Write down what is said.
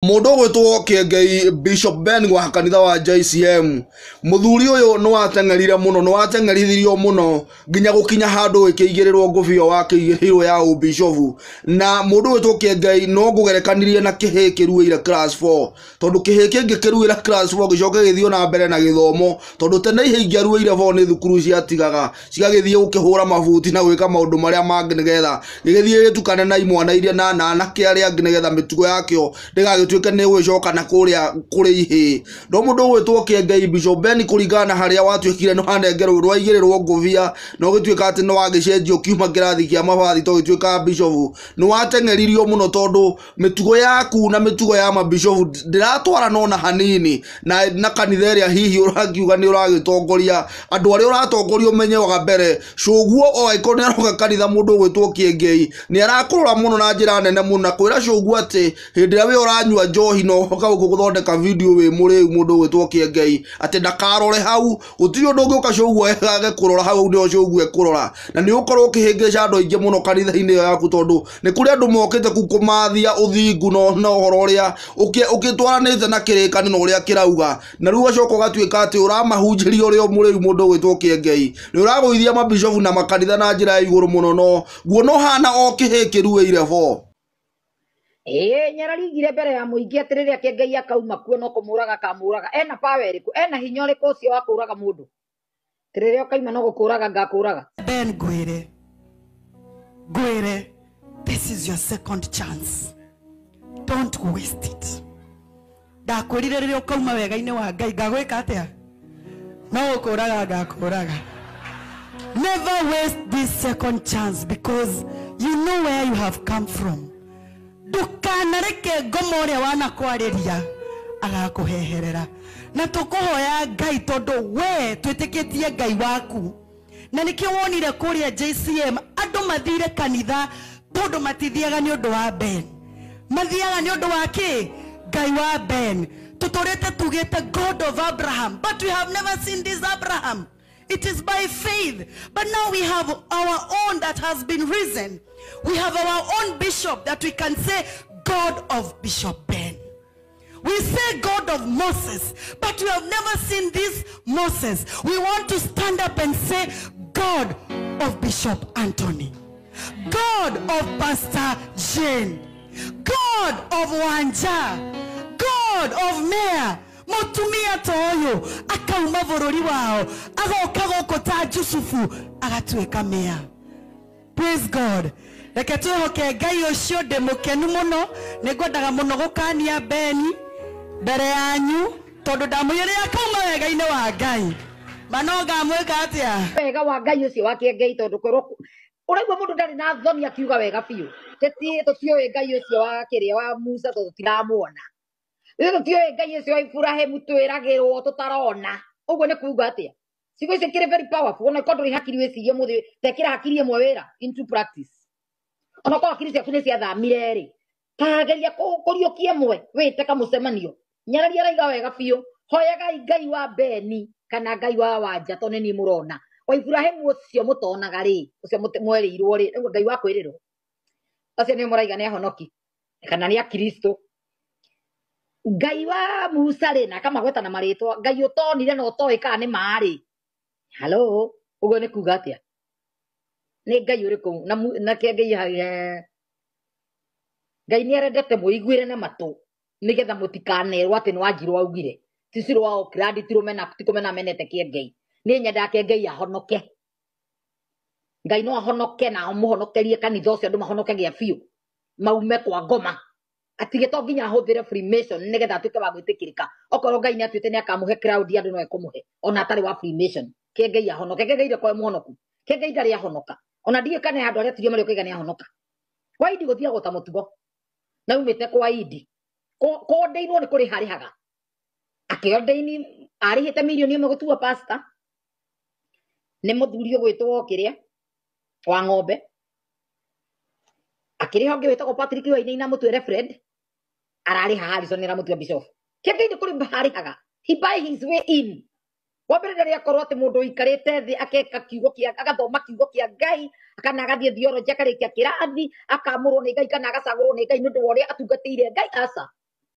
Mũndũ ũgwĩtwo Kĩengei Bishop Ben wa kanitha wa JCM. Mũthuri ũyũ nĩ wateng'erire mũno, nĩ wateng'erithirio mũno nginya gũkinya handũ ĩkĩigĩrĩrwo ngũbia wakĩigĩrĩirwo ya ũbishobu. Na mũndũ ũgwĩtwo Kĩengei no ngũgerekanirie na kĩhĩ kĩruĩire class 4, tondũ kĩhĩ kĩngĩkĩruĩra class 4 gĩcoke gĩthiĩ na mbere na gĩthomo, tondũ tene ihĩ ingĩaruĩire 4 nĩ thukuru ciatigaga cigagĩthiĩ gũkĩhũra mabuti na gwĩka maũndũ marĩa mangĩ, nĩgetha gĩgĩthiĩ gĩtukane na imwana iria na anake arĩa angĩ, nĩgetha mĩtugo yakĩo ndĩgagĩtuĩke nĩ gũgĩcoka na kũrĩa kũrĩ ihĩĩ. No mũndũ ũgwĩtwo Kĩengei Bishop Ben, kũringana na harĩa watuĩkire nĩ wanengerwo nĩwaigĩrĩrwo ngũbia na ũgĩtuĩka atĩ nĩ wagĩcenjio ũkiuma kĩrathi kĩa mabathi ũgĩtuĩka bishofu, nĩ wateng'eririo mũno, tondũ mĩtugo yaku na mĩtugo ya mabishofu ndĩratwarana ona hanini na kanitha ĩrĩa hihi ũrakiuga nĩ ũragĩtongoria. Andũ arĩa ũratongoria ũmenye wa mbere cũguo o angĩkorwo nĩ aroka kanitha, mũndũ ũgwĩtwo Kĩengei nĩ arakũrora mũno na njĩra nene mũno, na kwĩra cũguo atĩ hĩndĩ ĩrĩa we ũranyua njohi na ũgoka gũkũ gũthondeka video wĩ mũrĩu, mũndũ ũgwĩtwo Kĩengei atĩ ndakarore hau, gũtirĩ ũndũ ũngĩũka cũguo age kũrora hau, nĩho cũguo ekũrora. Na nĩ ũgũkorwo ũkĩhĩngĩca andũ aingĩ mũno kanitha-inĩ ĩyo yaku, tondũ nĩ kũrĩ andũ mokĩte kũu kũmathia ũthingu na ũhoro ũrĩa ũkĩtwaranĩte na kĩrĩkanĩro ũrĩa kĩrauga, na rĩu ũgacoka ũgatuĩka atĩ ũramahunjĩria ũrĩa mũrĩu. Mũndũ ũgwĩtwo Kĩengei nĩ ũragũithia mabishofu na makanitha na njĩra ya igũrũ mũno, no nguona ũhana o kĩhĩ kĩruĩire bo. Ĩĩ, nyararigire mbere ya mũingĩ atĩ rĩrĩa Kĩengei akauma kuo no kũmũraga akamũraga. Ena power ĩrĩkũ? Ena hinya ũrĩkũ ũcio wa kũraga mũndũ? Atĩ rĩrĩa ũkaima no gũkũraga ngakũraga. Ben, ngwĩre, ngwĩre, this is your second chance, don't waste it. Ndakwĩrire rĩrĩa ũkauma wega-inĩ wa Ngai ngagwĩka atĩa? No gũkũraga ngakũraga. Never waste this second chance, because you know where you have come from. Ndũkanareke ngoma ũrĩa wanakwarĩria agakũheherera. Na tũkũhoya Ngai, tondũ we twĩtĩkĩtie Ngai waku, na nĩkĩo wonire kũrĩa JCM andũ mathire kanitha, tondũ matithiaga nĩ ũndũ wa Ben, mathiaga nĩ ũndũ wa kĩ? Ngai wa Ben. Tũtũrĩte tugĩte God of Abraham, but we have never seen this Abraham. It is by faith. But now we have our own that has been risen. We have our own bishop that we can say God of Bishop Ben. We say God of Moses, but we have never seen this Moses. We want to stand up and say God of Bishop Anthony, God of Pastor Jane, God of Wanja, God of Mayor. Mutumia ta ũyũ akauma bũrũri wao agoka gũkũ ta Jusufu agatuĩka mea. Praise God. Reke twĩhoke Ngai ũcio. Ndĩ mũkenu mũno, nĩ ngwendaga mũno gũkania Beni mbere yanyu, tondũ ndamwĩrĩra akauma wega-inĩ wa Ngai ma no ngamwĩka atĩa? Wega wa Ngai ũcio wa Kĩengei, tondũ kwĩrwo ũraigua mũndũ ndarĩ na thoni akiuga wega biũ. Tũtiũĩ Ngai ũcio wa kĩrĩa wa Musa, tondũ tũtiramuona. Ithuĩ tũtiũĩ Ngai ũcio wa Iburahĩmu twĩragĩrwo tũtarona. Ũguo nĩ kuuga atĩa? Ciugo icio ikĩrĩ very powerful. Ona korwo ndũrĩ hakiri wĩcirie mũthĩ, tekĩra hakiri ĩmwe wĩra into practice. Ona korwo hakiri ciaku nĩ ciathamire rĩ, tageria kũriũkia ĩmwe wĩte kamũcemanio. Nyararia araiga wega biũ. Hoyagai Ngai wa Beni kana Ngai wa Wanja, tondũ nĩ niĩ mũrona. Wa Iburahĩmu ũcio mũtonaga rĩ, ũcio mwerĩirwo rĩ, rĩu Ngai wa kwĩrĩrwo acio nĩo mũraiga nĩ ahonoki kana nĩ akristo. Ngai wa Musa rĩ, na akamagweta na marĩtwa, Ngai ũtonire na ũtoĩ kana nĩ marĩ halo. Ũguo nĩ kuga atĩa? Nĩ Ngai ũrĩkũ? Na Kĩengei, Ngai nĩ arendete mũiguĩre na matũ, nĩgetha mũtikanerwo atĩ nĩ Wanjirũ augire. Ti Cirũ wa Oakland, ti rũmena, ti kũmena menete Kĩengei. Niĩ nyendaga Kĩengei ahonoke. Ngai no ahonoke na amũhonokerie kanitha ũcio, andũ mahonoke biũ, maume kwa ngoma, atige to nginya ahũthĩre Freemason nĩgetha atuĩke wa gwĩtĩkĩrĩka. Okorwo Ngai nĩ atuĩte nĩ akamũhe crowd, andũ no ekũmũhe ona atarĩ wa Freemason. Kĩengei ahonoke. Kĩengei ndakorwo mũhonoku. Kĩengei ndarĩ ahonoka, ona ndiũĩ kana andũ arĩa tirio marĩ ũkaiga nĩ ahonoka. Kwa Idi gũthiagwo ta mũtugo, na umĩte kwa Idi kũndĩinwo nĩ kũrĩha arĩhaga, akĩordaini arĩhĩte mirioni 1 gũtua pastor nĩ mũthuri ũgwĩtwo kĩrĩa wa ng'ombe, akĩrĩha ũngĩ wĩtagwo Patrick Wainaina mũtue Fred, ararĩha Harrison aramũtua bishop. Kĩengei nĩ kũrĩha arĩhaga. He buy his way in. Wa mbere ndarĩ akorwo atĩ mũndũ ũikarĩte thĩ akeka kiugo kĩa, agathoma kiugo kĩa Ngai, kana agathiĩ theology akarĩkia kĩrathi, akamũrwo nĩ Ngai kana agacagũrwo nĩ Ngai nĩ ũndũ wa ũrĩa atungatĩire Ngai. Aca.